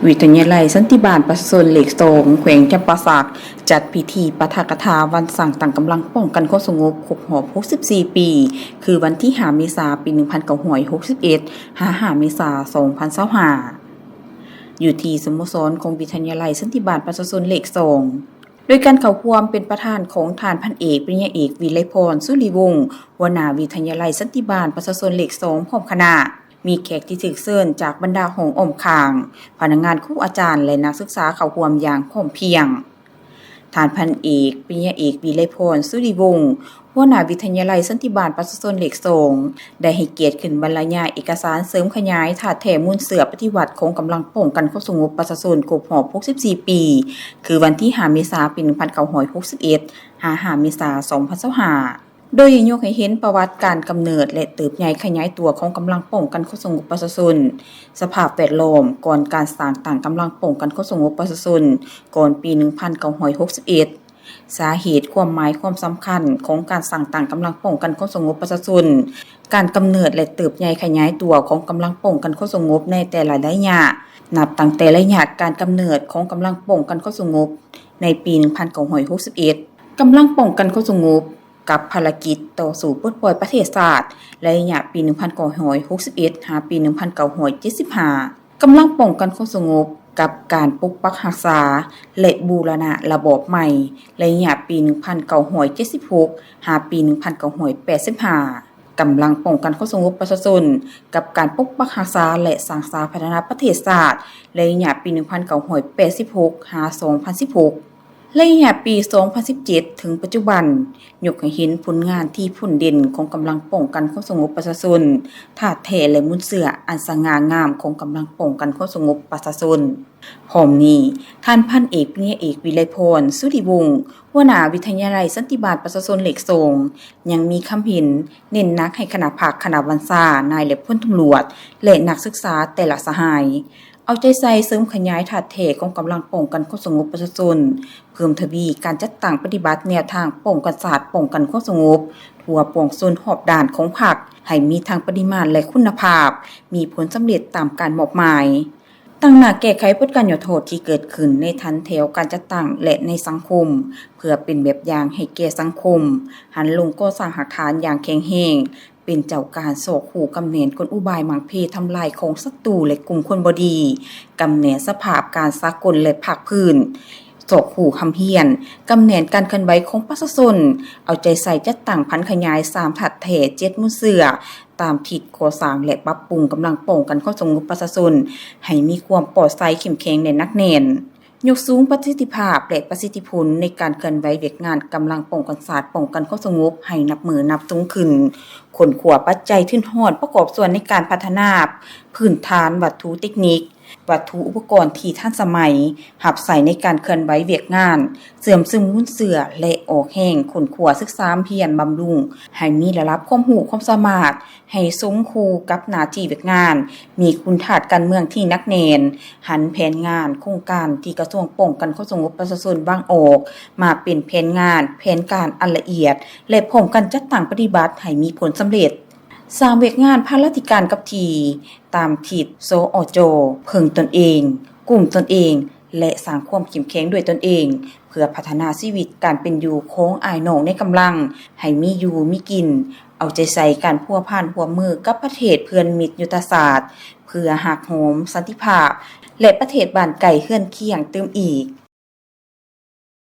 ວິທະຍາໄລສັນຕິບານປະຊາຊົນເລກສອງ ແຂວງຈຳປາສັກ ຈັດພິທີປາຖະກະຖາວັນສ້າງຕັ້ງກຳລັງປ້ອງກັນຄວາມສະຫງົບຄົບຮອບຫົກສິບສີ່ປີ ຄືວັນທີຫ້າເມສາ ປີໜຶ່ງພັນເກົ້າຮ້ອຍຫົກສິບເອັດ ຫາຫ້າເມສາ ສອງພັນຊາວຫ້າ ຢູ່ທີ່ສະໂມສອນຂອງວິທະຍາໄລສັນຕິບານປະຊາຊົນເລກສອງ ໂດຍການເຂົ້າຮ່ວມເປັນປະທານຂອງທ່ານພັນເອກ ປະລິນຍາເອກ ວິໄລພອນ ສຸລິວົງ ຫົວໜ້າວິທະຍາໄລສັນຕິບານປະຊາຊົນເລກສອງ ພ້ອມຄະນະ, ມີແຂກທີ່ຖືກເຊີນຈາກບັນດາຫ້ອງອ້ອມຂ້າງ, ພະນັກງານ, ຄູອາຈານ ແລະ ນັກສຶກສາເຂົ້າຮ່ວມຢ່າງພ້ອມພຽງ. ທ່ານພັນເອກ ປະລິນຍາເອກ ວິໄລພອນ ສຸລິວົງ ຫົວໜ້າວິທະຍາໄລສັນຕິບານປະຊາຊົນເລກສອງ ໄດ້ໃຫ້ກຽດຂຶ້ນບັນລະຍາຍເອກະສານເສີມຂະຫຍາຍທາດແທ້ມູນເຊື້ອປະຕິວັດຂອງກຳລັງປ້ອງກັນຄວາມສະຫງົບປະຊາຊົນຄົບຮອບຫົກສິບສີ່ປີ ຄືວັນທີຫ້າເມສາ ປີໜຶ່ງພັນເກົ້າຮ້ອຍຫົກສິບເອັດ ຫາຫ້າເມສາ ສອງພັນຊາວຫ້າ ໂດຍຍົກໃຫ້ເຫັນປະຫວັດການກຳເນີດ ແລະ ເຕີບໃຫຍ່ຂະຫຍາຍຕົວຂອງກຳລັງປ້ອງກັນຄວາມສະຫງົບປະຊາຊົນ, ສະພາບແວດລ້ອມກ່ອນການສ້າງຕັ້ງກຳລັງປ້ອງກັນຄວາມສະຫງົບປະຊາຊົນ ກ່ອນປີໜຶ່ງພັນເກົ້າຮ້ອຍຫົກສິບເອັດ, ສາເຫດ, ຄວາມໝາຍ, ຄວາມສຳຄັນຂອງການສ້າງຕັ້ງກຳລັງປ້ອງກັນຄວາມສະຫງົບປະຊາຊົນ, ການກຳເນີດ ແລະ ເຕີບໃຫຍ່ຂະຫຍາຍຕົວຂອງກຳລັງປ້ອງກັນຄວາມສະຫງົບໃນແຕ່ລະໄລຍະ, ນັບຕັ້ງແຕ່ໄລຍະການກຳເນີດຂອງກຳລັງປ້ອງກັນຄວາມສະຫງົບໃນປີໜຶ່ງພັນເກົ້າຮ້ອຍຫົກສິບເອັດ, ກຳລັງປ້ອງກັນຄວາມສະຫງົບ ກັບພາລະກິດຕໍ່ສູ້ປົດປ່ອຍປະເທດຊາດ ໃນໄລຍະປີໜຶ່ງພັນເກົ້າຮ້ອຍຫົກສິບເອັດ ຫາປີໜຶ່ງພັນເກົ້າຮ້ອຍເຈັດສິບຫ້າ, ກຳລັງປ້ອງກັນຄວາມສະຫງົບ ກັບການປົກປັກຮັກສາ ແລະ ບູລະນະລະບອບໃໝ່ ໃນໄລຍະປີໜຶ່ງພັນເກົ້າຮ້ອຍເຈັດສິບຫົກ ຫາປີໜຶ່ງພັນເກົ້າຮ້ອຍແປດສິບຫ້າ, ກຳລັງປ້ອງກັນຄວາມສະຫງົບປະຊາຊົນ ກັບການປົກປັກຮັກສາ ແລະ ສ້າງສາພັດທະນາປະເທດຊາດ ໃນໄລຍະປີໜຶ່ງພັນເກົ້າຮ້ອຍແປດສິບຫົກ ຫາສອງພັນສິບຫົກ. ໄລຍະປີສອງພັນສິບເຈັດ ເຖິງປັດຈຸບັນ, ຍົກໃຫ້ເຫັນຜົນງານທີ່ພົ້ນເດັ່ນຂອງກຳລັງປ້ອງກັນຄວາມສະຫງົບປະຊາຊົນ ທາດແທ້ ແລະ ມູນເຊື້ອອັນສະຫງ່າງາມຂອງກຳລັງປ້ອງກັນຄວາມສະຫງົບປະຊາຊົນ. ພ້ອມນີ້, ທ່ານພັນເອກ ປະລິນຍາເອກ ວິໄລພອນ ສຸລິວົງ ຫົວໜ້າວິທະຍາໄລສັນຕິບານປະຊາຊົນເລກສອງ ຍັງມີຄຳເຫັນເນັ້ນໜັກໃຫ້ຄະນະພັກ, ຄະນະບັນຊາ, ນາຍ ແລະ ພົນຕຳຫຼວດ ແລະ ນັກສຶກສາແຕ່ລະສະຫາຍ ເອົາໃຈໃສ່ເສີມຂະຫຍາຍທາດແທ້ຂອງກຳລັງປ້ອງກັນຄວາມສະຫງົບປະຊາຊົນ, ເພີ່ມທະວີການຈັດຕັ້ງປະຕິບັດແນວທາງປ້ອງກັນຊາດ, ປ້ອງກັນຄວາມສະຫງົບທົ່ວປວງຊົນຮອບດ້ານຂອງພັກ ໃຫ້ມີທັງປະລິມານ ແລະ ຄຸນນະພາບ, ມີຜົນສຳເລັດຕາມການມອບໝາຍ. ຕັ້ງໜ້າແກ້ໄຂຜົນການຫຍໍ້ທໍ້ທີ່ເກີດຂຶ້ນໃນຖັນແຖວການຈັດຕັ້ງ ແລະ ໃນສັງຄົມ ເພື່ອເປັນແບບຢ່າງໃຫ້ແກ່ສັງຄົມ, ຫັນລົງກໍ່ສ້າງຮາກຖານຢ່າງແຂງແຮງ, ເປັນເຈົ້າການຊອກຮູ້ກຳແໜ້ນກົນອຸບາຍໝາກເພທຳລາຍຂອງສັດຕູ ແລະ ກຸ່ມຄົນບໍ່ດີ, ກຳແໜ້ນສະພາບການສາກົນ ແລະ ພາກພື້ນ, ຊອກຮູ້ຮ່ຳຮຽນກຳແໜ້ນການເຄື່ອນໄຫວຂອງປະຊາຊົນ, ເອົາໃຈໃສ່ຈັດຕັ້ງຜັນຂະຫຍາຍສາມທາດແທ້ ເຈັດມູນເຊື້ອ ຕາມທິດກໍ່ສ້າງ ແລະ ປັບປຸງກຳລັງປ້ອງກັນຄວາມສະຫງົບປະຊາຊົນ ໃຫ້ມີຄວາມປອດໃສ, ເຂັ້ມແຂງ ແລະ ໜັກແໜ້ນ. ຍົກສູງປະສິດທິພາບ ແລະ ປະສິດທິຜົນໃນການເຄື່ອນໄຫວວຽກງານກຳລັງປ້ອງກັນຊາດ, ປ້ອງກັນຄວາມສະຫງົບໃຫ້ນັບມື້ນັບສູງຂຶ້ນ, ຄົ້ນຄວ້າປັດໄຈທຶນຮອນປະກອບສ່ວນໃນການພັດທະນາພື້ນຖານວັດຖຸເຕັກນິກ, ວັດຖຸອຸປະກອນທີ່ທັນສະໄໝ, ຮັບໃຊ້ໃນການເຄື່ອນໄຫວວຽກງານ, ເຊື່ອມຊຶມມູນເຊື້ອ ແລະ ອອກແຮງຄົ້ນຄວ້າສຶກສາຮຽນບຳລຸງ ໃຫ້ມີລະດັບຄວາມຮູ້ຄວາມສາມາດ, ໃຫ້ສົມຄູ່ກັບໜ້າທີ່ວຽກງານ, ມີຄຸນທາດການເມືອງທີ່ໜັກແໜ້ນ, ຫັນແຜນງານໂຄງການທີ່ກະຊວງປ້ອງກັນຄວາມສະຫງົບປະຊາຊົນວາງອອກ ມາເປັນແຜນງານ, ແຜນການອັນລະອຽດ ແລະ ພ້ອມກັນຈັດຕັ້ງປະຕິບັດໃຫ້ມີຜົນສຳເລັດ. ສ້າງວຽກງານພາລາທິການກັບທີ່ ຕາມທິດ ສອຈ, ເພິ່ງຕົນເອງ, ກຸ້ມຕົນເອງ ແລະ ສ້າງຄວາມເຂັ້ມແຂງດ້ວຍຕົນເອງ ເພື່ອພັດທະນາຊີວິດການເປັນຢູ່ຂອງອ້າຍນ້ອງໃນກຳລັງ ໃຫ້ມີຢູ່ມີກິນ, ເອົາໃຈໃສ່ການພົວພັນຮ່ວມມືກັບປະເທດເພື່ອນມິດຍຸດທະສາດ ເພື່ອຮັກຫອມສັນຕິພາບ ແລະ ປະເທດບ້ານໃກ້ເຮືອນຄຽງຕື່ມອີກ.